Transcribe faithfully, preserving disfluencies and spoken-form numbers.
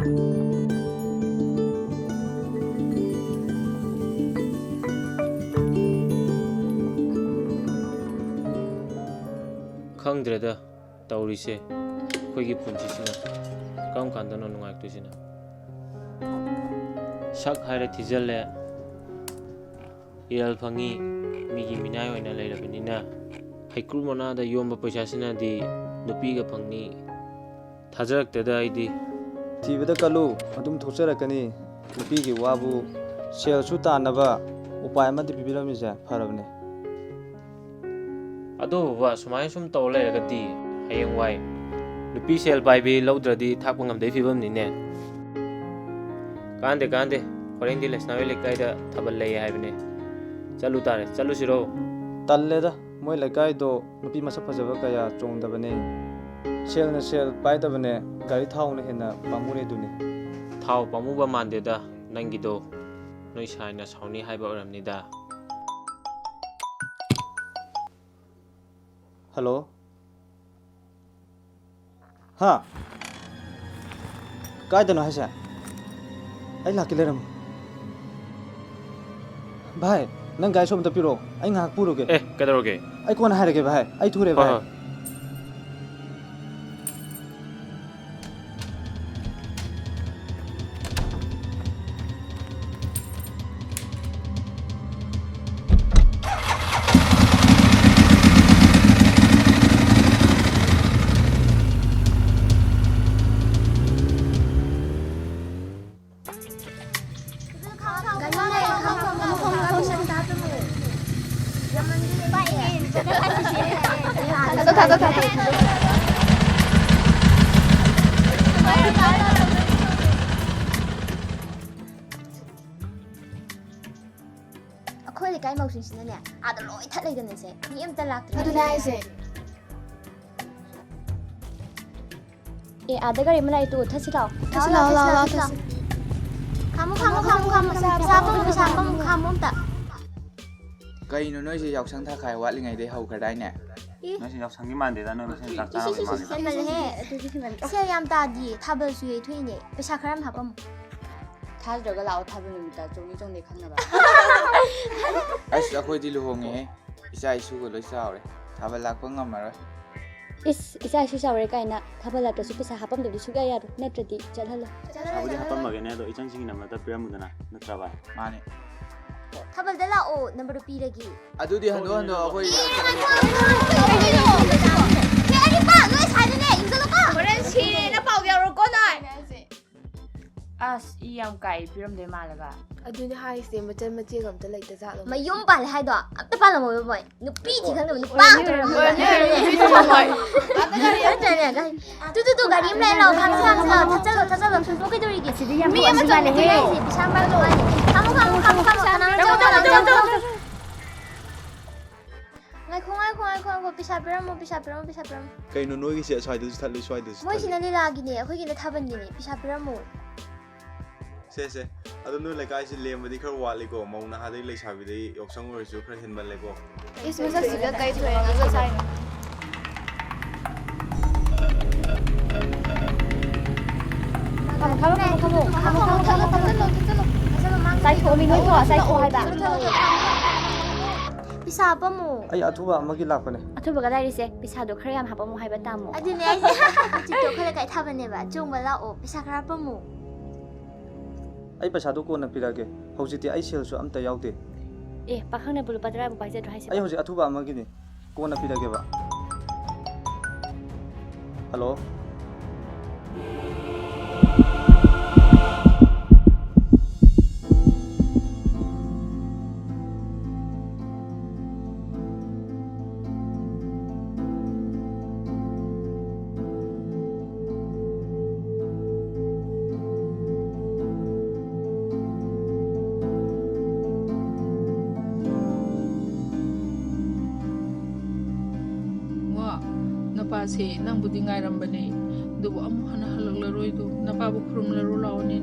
ꯈꯪꯗ꯭ꯔꯦꯗ ꯇꯧꯔꯤꯁꯦ, ꯑꯩꯈꯣꯏꯒꯤ ꯄꯨꯟꯁꯤꯁꯤꯅ ꯀꯔꯝ ꯀꯥꯟꯗꯅꯣ ꯅꯨꯡꯉꯥꯏꯔꯛꯇꯣꯏꯁꯤꯅ? ꯁꯛ ꯍꯥꯏꯔꯦ ꯊꯤꯖꯤꯜꯂꯦ, ꯏꯔꯜ ꯐꯪꯉꯤ, ꯃꯤꯒꯤ ꯃꯤꯅꯥꯏ ꯑꯣꯏꯅ ꯂꯩꯔꯕꯅꯤꯅ꯫ ꯍꯩꯀ꯭ꯔꯨ ꯃꯅꯥꯗ ꯌꯣꯝꯕ ꯄꯩꯁꯥꯁꯤꯅꯗꯤ ꯅꯨꯄꯤꯒ ꯐꯪꯅꯤ ꯊꯥꯖꯔꯛꯇꯦꯗ ꯑꯩꯗꯤ꯫ ꯊꯤꯕꯗ ꯀꯜꯂꯨ, ꯑꯗꯨꯝ ꯊꯣꯛꯆꯔꯛꯀꯅꯤ꯫ ꯅꯨꯄꯤꯒꯤ ꯋꯥꯕꯨ ꯁꯦꯜꯁꯨ ꯇꯥꯟꯅꯕ ꯎꯄꯥꯏ ꯑꯃꯗꯤ ꯄꯤꯕꯤꯔꯝꯃꯤꯁꯦ ꯐꯔꯕꯅꯦ꯫ ꯑꯗꯨ ꯕꯕꯥ, ꯁꯨꯃꯥꯏꯅ ꯁꯨꯝ ꯇꯧ ꯂꯩꯔꯒꯗꯤ ꯍꯌꯦꯡꯋꯥꯏ ꯅꯨꯄꯤ ꯁꯦꯜ ꯄꯥꯏꯕꯤ ꯂꯧꯗ꯭ꯔꯗꯤ ꯊꯥꯛꯄ ꯉꯝꯗꯩ ꯐꯤꯕꯝꯅꯤꯅꯦ꯫ ꯀꯥꯟꯗꯦ, ꯀꯥꯟꯗꯦ, ꯍꯣꯔꯦꯟꯗꯤ ꯂꯩꯁꯅꯥ ꯍꯣꯏ ꯂꯩꯀꯥꯏꯗ ꯊꯥꯕꯜ ꯂꯩ ꯍꯥꯏꯕꯅꯦ꯫ ꯆꯠꯂꯨ ꯇꯥꯔꯦ, ꯆꯠꯂꯨꯁꯤꯔꯣ? ꯇꯜꯂꯦꯗ, ꯃꯣꯏ ꯂꯩꯀꯥꯏꯗꯣ ꯅꯨꯄꯤ ꯃꯁꯛ ꯐꯖꯕ ꯀꯌꯥ ꯆꯣꯡꯗꯕꯅꯦ꯫ ꯁꯦꯜꯅ ꯁꯦꯜ ꯄꯥꯏꯗꯕꯅꯦ, ꯒꯥꯔꯤ ꯊꯥꯎꯅ ꯍꯦꯟꯅ ꯄꯥꯝꯃꯨꯔꯦ ꯑꯗꯨꯅꯤ꯫ ꯊꯥꯎ ꯄꯥꯝꯃꯨꯕ ꯃꯥꯟꯗꯦꯗ ꯅꯪꯒꯤꯗꯣ, ꯅꯣꯏ ꯁꯥꯏꯅ ꯁꯥꯎꯅꯤ ꯍꯥꯏꯕ ꯑꯣꯏꯔꯝꯅꯤꯗ꯫ ꯍꯜꯂꯣ꯫ ꯍꯥ? ꯀꯥꯏꯗꯅꯣ ꯍꯥꯏꯁꯦ? ꯑꯩ ꯂꯥꯛꯀꯦ, ꯂꯩꯔꯝꯃꯣ꯫ ꯚꯥꯏ, ꯅꯪ ꯒꯥꯔꯤ ꯁꯣꯝꯗ ꯄꯤꯔꯛꯑꯣ, ꯑꯩ ꯉꯥꯏꯍꯥꯛ ꯄꯨꯔꯨꯒꯦ꯫ ꯑꯦ, ꯀꯩꯗꯧꯔꯒꯦ? ꯑꯩ ꯀꯣꯟꯅ ꯍꯥꯏꯔꯒꯦ ꯚꯥꯏ, ꯑꯩ ꯊꯨꯔꯦ ꯍꯣꯏ, ꯚꯥꯏ꯫ ꯍꯣꯏ꯫ ꯑꯩꯈꯣꯏ ꯂꯩꯀꯥꯏ ꯃꯧꯁꯤꯡꯁꯤꯅꯅꯦ, ꯑꯥꯗ ꯂꯣꯏ ꯊꯠ ꯂꯩꯗꯅꯁꯦ, ꯃꯤ ꯑꯝꯇ ꯂꯥꯛꯇ꯭ꯔꯦ꯫ ꯑꯗꯨꯅꯦ ꯍꯥꯏꯁꯦ꯫ ꯑꯦ, ꯑꯥꯗ ꯒꯥꯔꯤ ꯑꯃ ꯂꯥꯛꯑꯦ, ꯇꯨ ꯊꯠꯁꯤ ꯂꯥꯛꯑꯣ꯫ ꯊꯠꯁꯤ ꯂꯥꯛꯑꯣ, ꯂꯥꯛꯑꯣ, ꯂꯥꯛꯑꯣ, ꯊꯠꯁꯤ꯫ ꯈꯥꯝꯃꯨ, ꯈꯥꯝꯃꯨ, ꯈꯥꯝꯃꯨ, ꯈꯥꯝꯃꯨ꯫ ꯄꯩꯁꯥ ꯄꯥꯝꯃꯨ, ꯄꯩꯁꯥ ꯄꯥꯝꯃꯨ, ꯈꯥꯝꯃꯨ ꯑꯝꯇ꯫ ꯀꯩꯅꯣ ꯅꯣꯏꯁꯦ ꯌꯥꯎꯁꯪ ꯊꯥꯈꯥꯏ ꯋꯥꯠꯂꯤꯉꯩꯗꯩ ꯍꯧꯈ꯭ꯔꯗꯥꯏꯅꯦ? ꯏ꯫ ꯅꯣꯏꯁꯤ ꯌꯥꯎꯁꯪꯒꯤ ꯃꯥꯟꯗꯦꯗ, ꯅꯣꯏ ꯃꯁꯦꯟ ꯆꯥꯛ ꯏꯁ, ꯏꯁ, ꯆꯥꯅꯕꯒꯤ ꯏꯁ, ꯃꯥꯟꯗꯦꯗ꯫ ꯍꯦꯟꯃꯜꯂꯦꯍꯦ꯫ ꯑꯗꯨꯗꯤ ꯍꯦꯟꯃꯟꯗ꯭ꯔꯣ? ꯁꯦꯜ ꯌꯥꯝ ꯇꯥꯗꯤꯌꯦ, ꯊꯥꯕꯜꯁꯨ ꯌꯩꯊꯣꯛꯏꯅꯦ꯫ ꯄꯩꯁꯥ ꯈꯔ ꯌꯥꯝ ꯍꯥꯞꯄꯝꯃꯣ꯫ ꯊꯥꯖꯗ꯭ꯔꯒ ꯂꯥꯛꯑꯣ, ꯊꯥꯕꯜ ꯅꯨꯃꯤꯠꯇ ꯆꯣꯡꯅꯤ ꯆꯣꯡꯗꯦ ꯈꯪꯅꯕ꯫ ꯑꯁ, ꯑꯩꯈꯣꯏꯗꯤ ꯂꯨꯍꯣꯡꯉꯦꯍꯦ꯫ ꯏꯆꯥ ꯏꯁꯨꯒ ꯂꯣꯏ ꯆꯥꯎꯔꯦ꯫ ꯊꯥꯕꯜ ꯂꯥꯛꯄ ꯉꯝꯃꯔꯣꯏ꯫ ꯏꯁ, ꯏꯆꯥ ꯏꯁꯨ ꯆꯥꯎꯔꯦ ꯀꯥꯏꯅ ꯊꯥꯕꯜ ꯂꯥꯛꯇ꯭ꯔꯁꯨ ꯄꯩꯁꯥ ꯍꯥꯞꯄꯝꯗꯕꯗꯤ ꯁꯨꯛꯌꯥ ꯌꯥꯔꯣꯏ, ꯅꯠꯇ꯭ꯔꯗꯤ ꯆꯠꯍꯜꯂꯣ꯫ ꯄꯩꯁꯥꯕꯨꯗꯤ ꯍꯥꯞꯄꯝꯃꯒꯦꯅꯦ, ꯑꯗꯣ ꯏꯆꯟꯁꯤꯡꯒꯤ ꯅꯝꯕꯔꯗ ꯄꯤꯔꯝꯃꯨꯗꯅ, ꯅꯠꯇ꯭ꯔꯥ ꯚꯥꯏ? ꯃꯥꯅꯦ꯫ ꯊꯥꯕꯜꯗ ꯂꯥꯛꯑꯣ, ꯅꯝꯕꯔꯗꯨ ꯄꯤꯔꯒꯦ꯫ ꯑꯗꯨꯗꯤ ꯍꯟꯗꯣ ꯍꯟꯗꯣ ꯑꯩꯈꯣꯏ ꯍꯣꯔꯦꯟ ꯁꯤꯔꯦꯅ ꯄꯥꯎ ꯌꯥꯎꯔꯣꯀꯣ ꯅꯣꯏ꯫ ꯑꯁ, ꯏ ꯌꯥꯝ ꯀꯥꯏ, ꯄꯤꯔꯝꯗꯣꯏ ꯃꯥꯜꯂꯒ꯫ ꯑꯗꯨꯅꯦ ꯍꯥꯏꯁꯦ, ꯃꯆꯟ ꯃꯆꯦꯒ ꯑꯝꯇ ꯂꯩꯇ ꯖꯥꯠꯂꯣ? ꯃꯌꯨꯝ ꯄꯥꯜꯂꯦ ꯍꯥꯏꯗꯣ ꯑꯝꯇ ꯄꯥꯜꯂꯝꯃꯣꯏꯕ ꯃꯣꯏ꯫ ꯅꯨꯄꯤ ꯊꯤ ꯈꯪꯗꯕ ꯅꯨꯄꯥ ꯉꯥꯛꯇ ꯑꯣꯏꯔꯝꯃꯣꯏ꯫ ꯅꯠꯇ꯭ꯔꯅꯦ, ꯒꯥꯔꯤ꯫ ꯇꯨ, ꯇꯨ, ꯇꯨ, ꯒꯥꯔꯤ ꯑꯃ ꯂꯩꯔ ꯂꯥꯛꯑꯣ, ꯐꯥꯔꯁ ꯀ꯭ꯂꯥꯁ ꯂꯥꯛꯑꯣ, ꯊꯠꯆꯜꯂꯣ, ꯊꯠꯆꯜꯂꯣ꯫ ꯅꯣꯏ ꯀꯩꯗꯧꯔꯤꯒꯦ? ꯁꯤꯗꯤ ꯌꯥꯝ ꯃꯤ ꯑꯃ ꯆꯣꯡꯉꯦ ꯍꯥꯏꯁꯦ, ꯄꯩꯁꯥ ꯌꯥꯝ ꯄꯥꯏꯕ ꯃꯥꯜꯂꯦ꯫ ꯈꯥꯝꯃꯣ, ꯈꯥꯝꯃꯣ, ꯈꯥꯝꯃꯣ, ꯈꯥꯝꯃꯣ, ꯀꯅꯥꯅꯣ ꯆꯪꯉꯣ, ꯆꯪꯉꯣ, ꯆꯪꯉꯣ, ꯆꯪꯉꯣ꯫ ꯉꯥꯏꯈꯣ, ꯉꯥꯏꯈꯣ, ꯉꯥꯏꯈꯣ, ꯉꯥꯏꯈꯣ, ꯄꯩꯁꯥ ꯄꯤꯔꯝꯃꯣ, ꯄꯩꯁꯥ ꯄꯤꯔꯝꯃꯣ, ꯄꯩꯁꯥ ꯄꯤꯔꯝꯃꯣ꯫ ꯀꯩꯅꯣ ꯅꯣꯏꯒꯤꯁꯦ ꯑꯁ꯭ꯋꯥꯏꯗꯁꯨ ꯊꯠꯂꯤ, ꯁ꯭ꯋꯥꯏꯗꯁꯨ ꯊꯠꯂꯤ? ꯃꯣꯏꯁꯤꯅ ꯂꯤꯂꯥꯒꯤꯅꯦ, ꯑꯩꯈꯣꯏꯒꯤꯅ ꯊꯥꯕꯜꯒꯤꯅꯦ, ꯄꯩꯁꯥ ꯄꯤꯔꯝꯃꯣ꯫ ꯁꯦ, ꯁꯦ, ꯑꯗꯣ ꯅꯣꯏ ꯂꯩꯀꯥꯏꯁꯤ ꯂꯦꯝꯕꯗꯤ ꯈꯔ ꯋꯥꯠꯂꯤꯀꯣ, ꯃꯧ ꯅꯍꯥꯗꯩ ꯂꯩꯁꯥꯕꯤꯗꯩ ꯌꯥꯎꯁꯪ ꯑꯣꯏꯔꯁꯨ ꯈꯔ ꯍꯦꯟꯃꯜꯂꯦꯀꯣ꯫ ꯏꯁ, ꯃꯁꯛꯁꯤꯒ ꯀꯩ ꯊꯣꯏꯔꯦ ꯉꯥꯡꯖ ꯁꯥꯏꯅꯣ? ꯐꯝꯃꯣ, ꯐꯝꯃꯣ, ꯐꯝꯃꯣ, ꯐꯝꯃꯣ꯫ ꯆꯥꯏꯊꯣꯛꯑꯝꯃꯤ ꯅꯣꯏꯀꯣ, ꯆꯥꯏꯊꯣꯛꯑꯣ ꯍꯥꯏꯕ꯫ ꯄꯩꯁꯥ ꯍꯥꯞꯄꯝꯃꯣ꯫ ꯑꯩ ꯑꯊꯨꯕ ꯑꯃꯒꯤ ꯂꯥꯛꯄꯅꯦ꯫ ꯑꯊꯨꯕ ꯀꯗꯥꯏꯔꯤꯁꯦ? ꯄꯩꯁꯥꯗꯣ ꯈꯔ ꯌꯥꯝ ꯍꯥꯞꯄꯝꯃꯣ ꯍꯥꯏꯕ ꯇꯥꯃꯣ꯫ ꯑꯗꯨꯅꯦ ꯑꯩꯁꯦ꯫ ꯍꯧꯖꯤꯛꯇꯣ ꯑꯩꯈꯣꯏ ꯂꯩꯀꯥꯏ ꯊꯥꯕꯜꯅꯦꯕ, ꯆꯣꯡꯕ ꯂꯥꯛꯑꯣ, ꯄꯩꯁꯥ ꯈꯔ ꯍꯥꯞꯄꯝꯃꯣ꯫ ꯑꯩ ꯄꯩꯁꯥꯗꯣ ꯀꯣꯟꯅ ꯄꯤꯔꯛꯑꯒꯦ, ꯍꯧꯖꯤꯛꯇꯤ ꯑꯩ ꯁꯦꯜꯁꯨ ꯑꯝꯇ ꯌꯥꯎꯗꯦ꯫ ꯑꯦ, ꯄꯥꯈꯪꯅꯕꯨ ꯂꯨꯄꯥ ꯇꯔꯥꯕꯨ ꯄꯥꯏꯖꯗ꯭ꯔꯣ ꯍꯥꯏꯁꯤꯕꯣ? ꯑꯩ ꯍꯧꯖꯤꯛ ꯑꯊꯨꯕ ꯑꯃꯒꯤꯅꯤ, ꯀꯣꯟꯅ ꯄꯤꯔꯒꯦꯕ꯫ ꯍꯜꯂꯣ? ꯋꯥ, ꯅꯄꯥꯁꯦ ꯅꯪꯕꯨꯗꯤ ꯉꯥꯏꯔꯝꯕꯅꯦ, ꯑꯗꯨꯕꯨ ꯑꯃꯨꯛ ꯍꯟꯅ ꯍꯜꯂꯛꯂꯔꯣꯏꯗꯣ꯫ ꯅꯄꯥꯕꯨ ꯈꯨꯔꯨꯝꯂꯔꯣ ꯂꯥꯛꯑꯣꯅꯦ,